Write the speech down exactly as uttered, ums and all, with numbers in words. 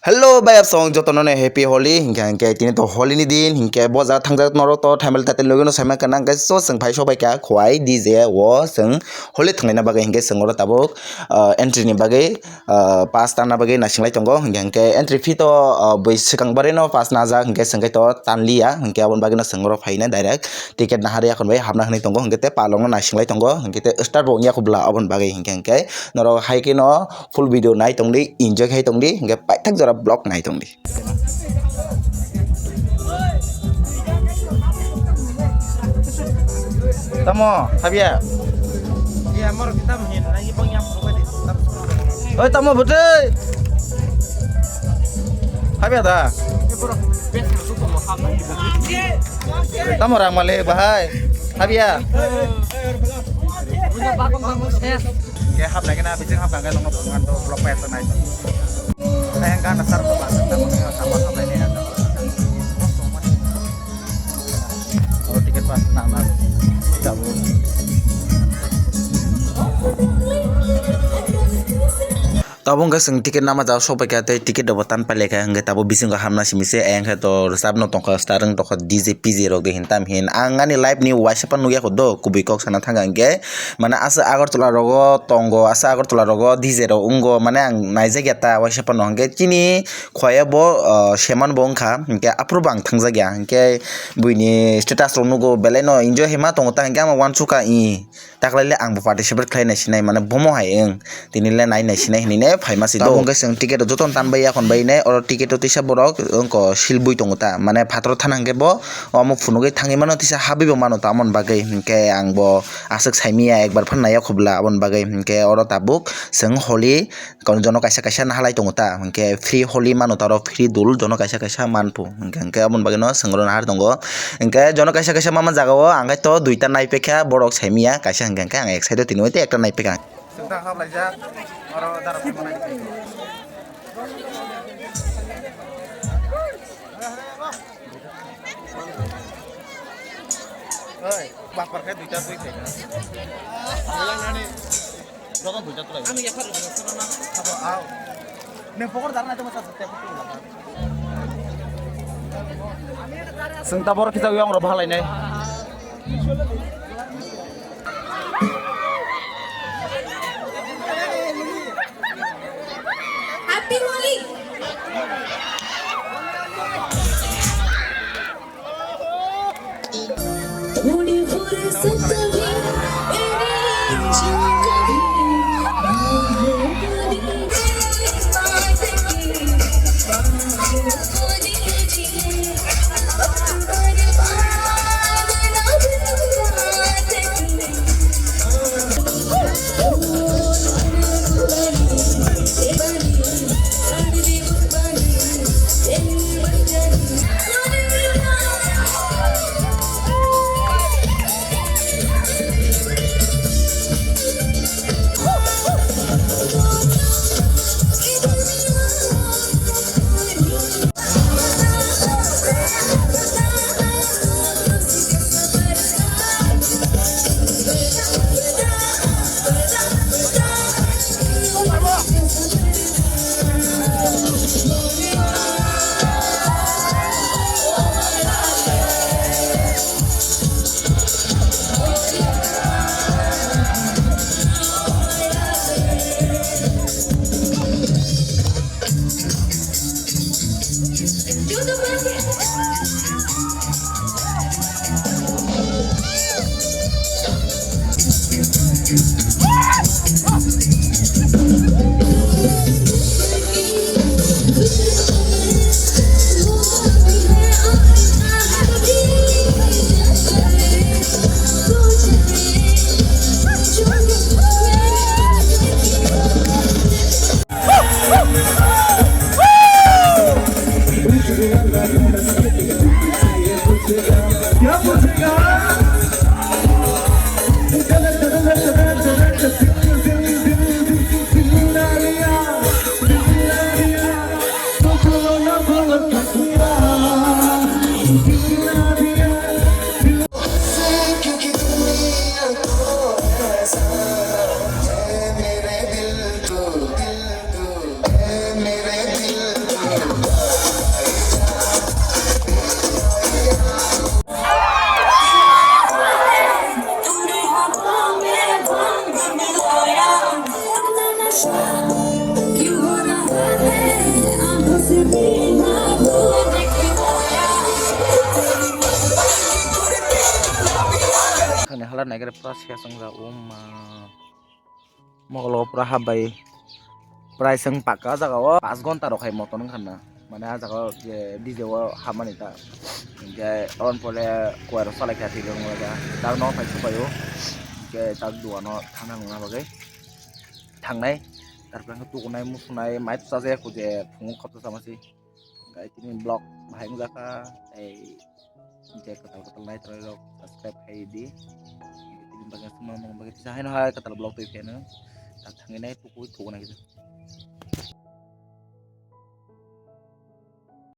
Hello, bayap song jotono no happy Holi. Hinkhe, hinkhe tini to Holi ni din, hinkhe bo jaga thangjak norok to thaimali tatil logino saima kana, hinkhe so chwng phai sobai kha khwai D J o chwng Holi thwnglaina bagwi, hinkhe chwng oro tabuk, ah, entry ni bagwi, ah, pass tanna bagwi naising lai tongo. Hinkhe, hinkhe entry fee to, ah, bui swkang barino pass najak, hinkhe chwng khe to tanliya, hinkhe aboni bagwino chwng oro phaina direct ticket nahar yakon bai hapna hinwi tongo, hinkhe tei palokno naising lai tongo, hinkhe tei start bo wngya kho bwla aboni bagwi, hinkhe, hinkhe norok hai kheno full video nai tongdi, enjoy khai tongdi, hinkhe paithak jora vlog nai tongdi. Tamo, habya? Oi, tamo, bwtwi? Habya da? Tamo rang malik bahai. Habya. Khe hap lagi na, bising hap lagi nong nong nong vlog pa nai. Ayang gana sar ko ba, tamo nong nong hap lagi na. Ticket pas na na. Tabuk wngkha chwng ticket nama jao sok paikha tei ticket rokbo tan pailai kha, hwnkhe tabuk bisingo hamna simi se, ayang khe to rwchapno tongkha, starring tongkha, D J P J rok de hin tam hin. Ang ani live ni uaisa phano nukya kho do, kubui kok sana thangkha hwnkhe, mane aswk Agartala rogo tongo, aswk Agartala rogo D J rok wngo, mane ang naijak ya ta uaisa phano, hwnkhe chini khwaya bo, ah, seman bo wngkha, hwnkhe aphuru bo ang thangjak ya, hwnkhe buini status rok nugo, belai no enjoy khe ma tongo ta, hwnkhe ama uansukha i. Taklaile ang bo participate khlai nai sinai, mane bomo hai wng. Tini le nai nai sinai hinwi ne phaima si do. Tabuk hwnkhe chwng ticket rok jotono tan bai yakhon bai ne, oro ticket o tisa borok wngko sil bui tongo ta. Mane phataro thana hwnkhe bo omo phunugwi thangwi mano, tisa habwi bo mano ta, amoni bagwi hwnkhe ang bo aswk saimanya ekbar phano nai yakho bwla aboni bagwi. Hwnkhe oro tabuk chwng Holi Kono jono kaisa kaisa nahalai tongo ta, hwnkhe free Holi mano ta oro, free dul jono kaisa kaisa manphu, hwnkhe, hwnkhe aboni bagwino chwng oro nahar tongo. Hwnkhe jono kaisa kaisa mama jagao ang khe to duita naiphekha, borok saimanya kaisa, hwnkhe, hwnkhe ang ek side o tini bai tei ekta naiphekha. Chwng ta haplaijak, oro dara phaimanai. Oi, bapar khe duita twi khaina. Joto duita tulai. Ani yaphar rwgwi soro na. Abo, ao. Neng pokor darna tongma sa sa. Chwng ta borok kisa yang rok bhalainai. Happy Holi! Naikhe pura ses wngjak, o ma. Mokolo pura hap bai. Prai chwng pakka o jaga o paanch ghonta rok hai motor wngkha na. Mane a jaga o je D J o hapmani ta. Hinkhe aboni pore kuwai rok salai kha thik wngmani ta. Tak nok phai subai o. Hinkhe tak dogano thangna nangna bagwi thangnai. Tarpore khe tukunai musunai mai chajak je phungo khopsa chamasi. Hinkhe tini vlog bahai wngjakha tei je kwtal kwtal nai tongnai rok subscribe khai di. Tini bagwi swnam bagwi tisa haino hai kwtal vlog twi pheno. Tak thangwi nai tukui thugo nai kisa.